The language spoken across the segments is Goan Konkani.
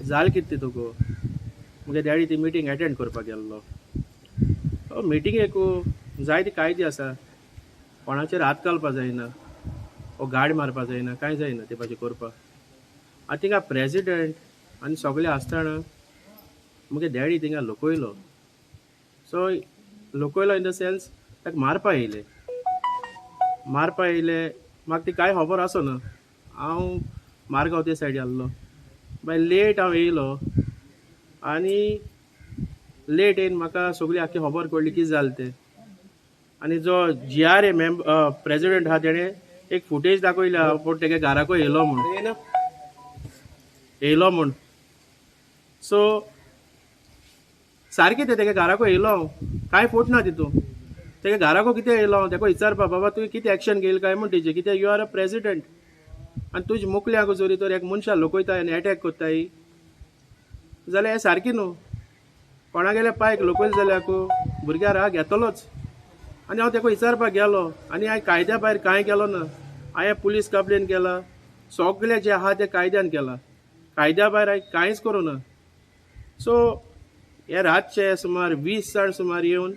जालें कितें तें तुका? मुगे डॅडी ती मिटींग एटेंड करपाक गेल्लो. मिटिंगेक जायते कायदे आसा, कोणाचेर हात घालपा जायना वो गाडी मारपा जायना, कांय जायना ते भाशेन करपाक. आतां थिंगा प्रेजिडेंट आनी सगळे आसतना मुगे डॅडी थिंगा लोकयलो. सो लोकयलो इन the sense ताका मारपा येयले, मारपा येयले. म्हाका ती कांय खबर आसना. हांव मारगांव ते सायडी आसलो. मागीर लेट हांव येयलो आनी लेट येवन म्हाका सगळी आख्खी खबर कळ्ळी कितें जालें तें. आनी जो जीआरए मेंब प्रेजिडेंट आहा तेणें एक फुटेज दाखयल्या, पूण तेगे घराकूय येयलो म्हूण, येयलो म्हूण. सो सारकें तें तेगे घराकूय येयलो हांव, कांय फट ना तितून. तेगे घराको कितें येयलो हांव तेका विचारपा, बाबा तुवें कितें एक्शन घेयला काय म्हूण तेजेर, कित्याक you are a president आनी तुजे मुखल्याक जरी तर एक मनशां लोकयताय आनी एटॅक करताय जाल्यार हें सारकें न्हू. कोणागेल्या पायक लोकयले जाल्यार भुरग्यां राग येतलोच. आनी हांव तेका विचारपाक गेलो आनी हांवें कायद्या भायर कांय केलो ना. हांवें पुलीस कंप्लेन केला, सगळें जें आहा तें कायद्यान केलां, कायद्या भायर हांवें कांयच करूं ना. सो हे रातचे सुमार 20 जाण सुमार येवन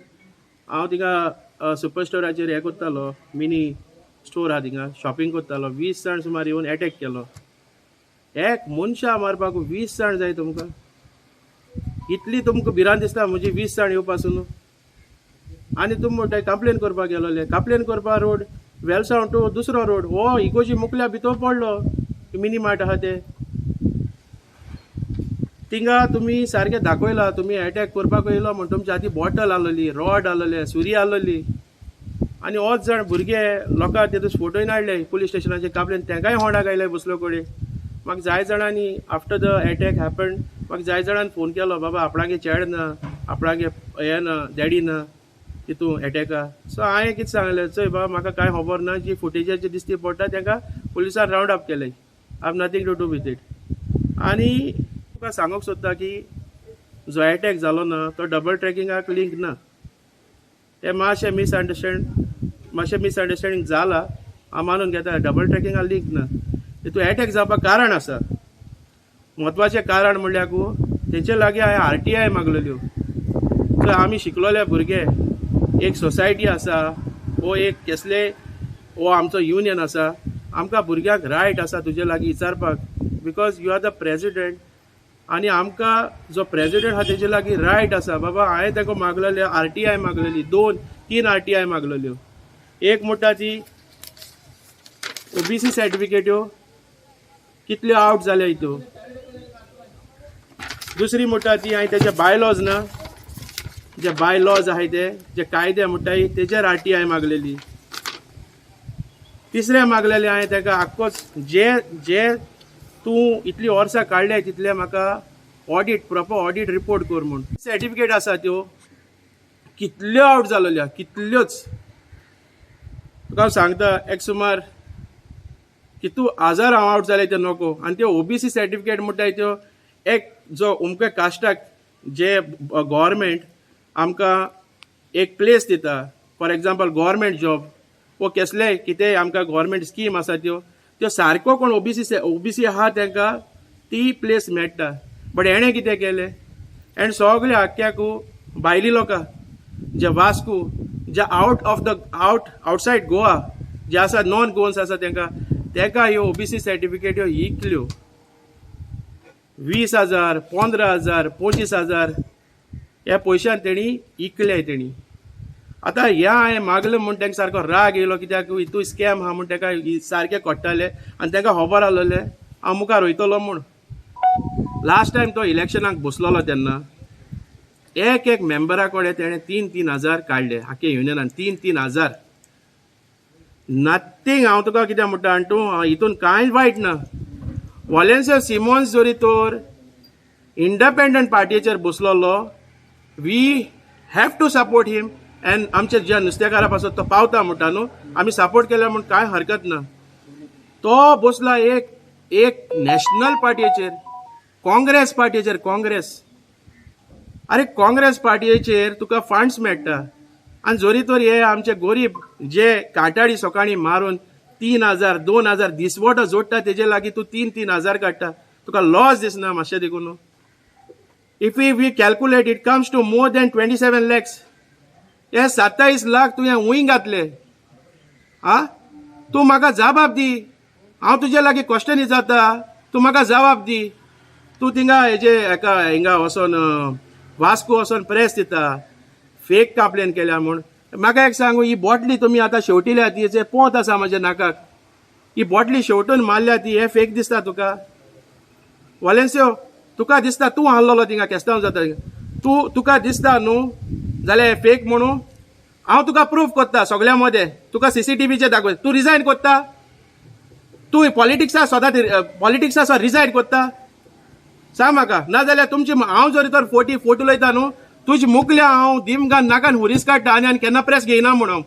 हांव थिंगा सुपर स्टोराचेर हें करतालो, मिनी स्टोर आहा थिंगा शॉपिंग करतालो. 20 जाण सुमार येवन एटॅक केलो. एक मनशां मारपाक 20 जाण जाय तुमकां? इतली तुमकां भिरांत दिसता म्हजी 20 जाण येवपासून? आनी तुमी म्हणटाय कंप्लेन करपाक गेलोले, कंप्लेन करपाक रोड वेलसांव टू दुसरो रोड हो इगोजी मुखल्या भितर पडलो मिनी मार्ट आहा ते थिंगा तुमी सारकें दाखयला तुमी एटॅक करपाक येयलो म्हण. तुमच्या हाती बॉटल आसलोली, रॉड आसलोले, सुरी आसलोली आनी ओच जाण भुरगे लोकांक तितून फोटोय हाडले पुलीस स्टेशनाचे कंप्लेन तेंकांय होंडाक आयले बसलो कडेन. म्हाका जाय जाणांनी आफ्टर the attack happen म्हाका जाय जाणांनी फोन केलो, बाबा आपणागे चेड ना, आपणागे हें ना, डॅडी ना तितून एटॅका. सो हांवें कितें सांगलें, चोय बाबा म्हाका कांय खबर ना, जी फुटेजाचे दिसती पडटा तांकां पुलिसान रावंड अप केलें, I have nothing to do with it. आनी तुका सांगूंक सोदता की जो एटॅक जालो ना तो डबल ट्रॅकिंगाक लिंक ना. ते मातशें मिसअंडरस्टँड, मातशें मिसअंडरस्टँडींग जाला हांव मानून घेता, डबल ट्रॅकिंगाक लिंक ना. तितून एटॅक जावपाक कारण आसा. म्हत्वाचें कारण म्हणल्यार तेंचे लागीं हांवें आरटीआय मागलेल्यो. तर आमी शिकलोले भुरगे, एक सोसायटी आसा वो एक केसले वो आमचो युनियन आसा, आमकां भुरग्यांक रायट आसा तुजे लागीं विचारपाक, because you are the president. आनी आमकां जो प्रेजिडेंट आहा तेजे लागीं रायट आसा. बाबा हांवें ताका मागलेले आरटीआय मागलेली, 2-3 आरटीआय मागलेल्यो. एक म्हणटा ती ओबीसी सर्टिफिकेट्यो कितल्यो आवट जाल्या हितून. दुसरी म्हणटा ती हांवें तेजे बायलॉज ना, जे बायलॉज आहाय ते जे कायदे म्हणटाय तेजेर आरटीआय मागलेली. तिसरें मागलेलें हांवें ताका आख्खोच जे जे तूं इतली वर्सां काडल्याय तितले म्हाका ऑडीट, प्रोपर ऑडीट रिपोर्ट कर म्हूण. सर्टिफिकेट आसा त्यो कितल्यो आवट जालेल्यो, कितल्योच. तुका हांव सांगता, एक सुमार कितू हजार हांव आवट जाले ते नको. आनी त्यो ओबीसी सर्टिफिकेट म्हणटाय त्यो एक जो अमक्या कास्टाक जे गव्हर्मेंट आमकां एक प्लेस दिता, फॉर एग्जाम्पल गव्हर्मेंट जॉब वो केसलेय कितेंय आमकां गव्हर्मेंट स्कीम आसा त्यो, त्यो सारको कोण ओबीसी आहा तांकां ती प्लेस मेळटा. बट हेणें कितें केलें, हेणें सगळे आख्ख्याकू भायली लोकां जे वास्को जे out of the out outside Goa जे आसा, नॉन गोवन्स आसा तांकां, ताका ह्यो ओबीसी सर्टिफिकेट ह्यो इकल्यो. 20,000, 15,000, 25,000 ह्या पयशान तेणी इकले तेणी. आतां ह्या हांवें मागलें म्हूण तांकां सारको राग येयलो, कित्याक हितू स्कॅम आहा म्हूण ताका सारकें कळटालें आनी तांकां खबर आसलेलें हांव मुखार वयतलो म्हूण. लास्ट टायम तो इलेक्शनाक बसलोलो तेन्ना एक एक मेंबरा कडेन तेणें 3-3 हजार काडले, आख्खे युनियनान 3-3 हजार. नथींग. हांव तुका कितें म्हणटा आनी तूं हितून कांयच वायट ना. वॉलेन्सियो सिमोन्स जरी तर independent पार्टीचेर बसलोलो, we have to support him and आमच्या ज्या नुस्तेकारा पासत तो पावता म्हणटा न्हू, आमी सपोर्ट केल्या म्हूण कांय हरकत ना. तो बसला एक एक नॅशनल पार्टीचेर, काँग्रेस पार्टीचेर. काँग्रेस, अरे काँग्रेस पार्टीचेर तुका फंड्स मेळटा आनी जरी तर हे आमचे गोरीब जे काटाडी सकाळी मारून 3,000, 2,000 दिसवटो जोडटा तेजे लागीं तूं 3-3 हजार काडटा. तुका लॉस दिसना मातशें देखून? If we calculate, it comes to more than 27 lakhs. हे 27 लाख तुवें हुंय घातले? आ, तूं म्हाका जबाब दी. हांव तुजे लागीं क्वेश्चन जाता, तूं म्हाका जबाब दी. तूं थिंगा हेजे हेका हिंगा वचोन, वास्को वचोन प्रेस दिता, फेक कंप्लेन केल्या म्हूण. म्हाका एक सांगू, ही बॉटली तुमी आतां शेवटिल्या ती, जे पोंत आसा म्हाज्या नाकाक, ही बॉटली शेवटून मारल्या ती, हे फेक दिसता तुका? वालेन्सियो, तुका दिसता? तूं आहलोलो थिंगा, केस्तांव जाता तूं, तुका दिसता न्हू जाल्यार हे फेक म्हणून? हांव तुका प्रूफ करता सगळ्या मदें, तुका सीसीटीव्हीचेर दाखय. तूं रिजायन करता? तूं पॉलिटिक्सा सदां पॉलिटिक्सा रिजायन करता? सांग म्हाका. ना जाल्यार तुमची हांव जर तर फोटी फोट उलयता न्हू, तुजी मुकल्या हांव दिमगान नाकान हुरीस काडटा आनी आनी केन्ना प्रेस घेयना म्हणून.